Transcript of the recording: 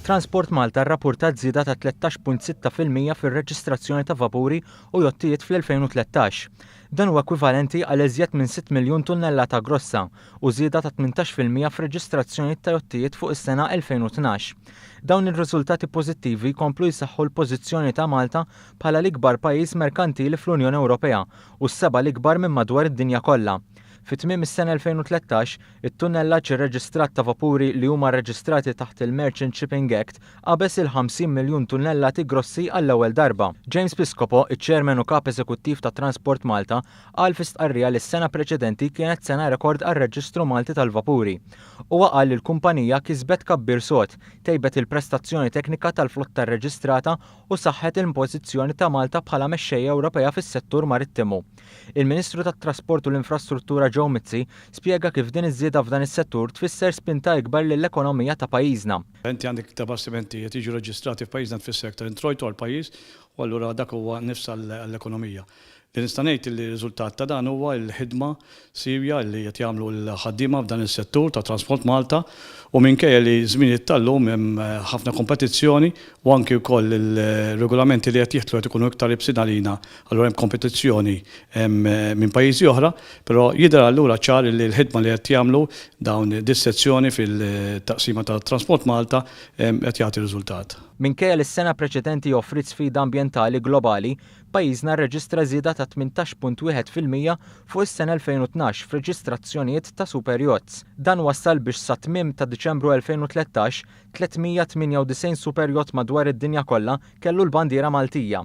Transport Malta rrappurtat żieda ta' 13.6% fir-reġistrazzjoni ta' vapuri u jottijiet fl-2013. Dan huwa ekwivalenti għal iżjed minn 6 miljun tunnellata grossa u żieda ta' 18% f'reġistrazzjonijiet ta' jottijiet fuq is-sena 2012. Dawn ir-riżultati pożittivi jkomplu jsaħħu l-pożizzjoni ta' Malta bħala l-ikbar pajjiż merkantili fl-Unjoni Ewropea u s-seba' l-ikbar minn madwar id-dinja kollha. Fi tmiem is-sena 2013, it-tunnellaġġ irreġistrat ta' vapuri li huma rreġistrati taħt il-Merchant Shipping Act qabeż il-50 miljun tunnellati grossi għall-ewwel darba. James Piscopo, iċ-Chairman u Kap Eżekuttiv ta' Transport Malta, qal fi stqarrija li s-sena preċedenti kienet sena rekord għar-reġistru Malti tal-vapuri. Huwa qal li l-kumpanija kisbet tkabbir sod, tejbet il-prestazzjoni teknika tal-flotta rreġistrata u saħħet il-pożizzjoni ta' Malta bħala mexxejja Ewropea fis-settur marittimu. Il-Ministru tat-Trasport u l-Infrastruttura Joe Mizzi spjega kif din iż-żieda f'dan is-settur tfisser spinta ikbar lill-ekonomija ta' pajjiżna. Inti għandek iktar bastimenti qed jiġu reġistrati f'pajjiżna tfisser iktar introjtu għall-pajjiż u allura dak huwa nifs għall-ekonomija. Li nista' ngħid li r-riżultat ta' dan huwa l-ħidma siewja li qed jagħmlu l-ħaddiema f'dan is-settur ta' Transport Malta u minkejja li żminijiet tal-lum hemm ħafna kompetizzjoni u anki wkoll il-regolamenti li qed jidħlu qed ikunu iktar ibsin għalina allura hemm kompetizzjoni minn pajjiżi oħra, però jidher allura ċar li l-ħidma li qed jagħmlu dawn dis-sezzjoni fil-taqsima ta' Transport Malta qed jagħti riżultat. Minkejja li s-sena preċedenti offriet sfida ambjentali globali, pajjiżna rreġistra żieda ta' 18.1% fuq is-sena 2012 f'reġistrazzjonijiet ta' superyachts. Dan wassal biex sa tmiem ta' Diċembru 2013, 398 superyacht madwar id-dinja kollha kellu l-bandiera Maltija.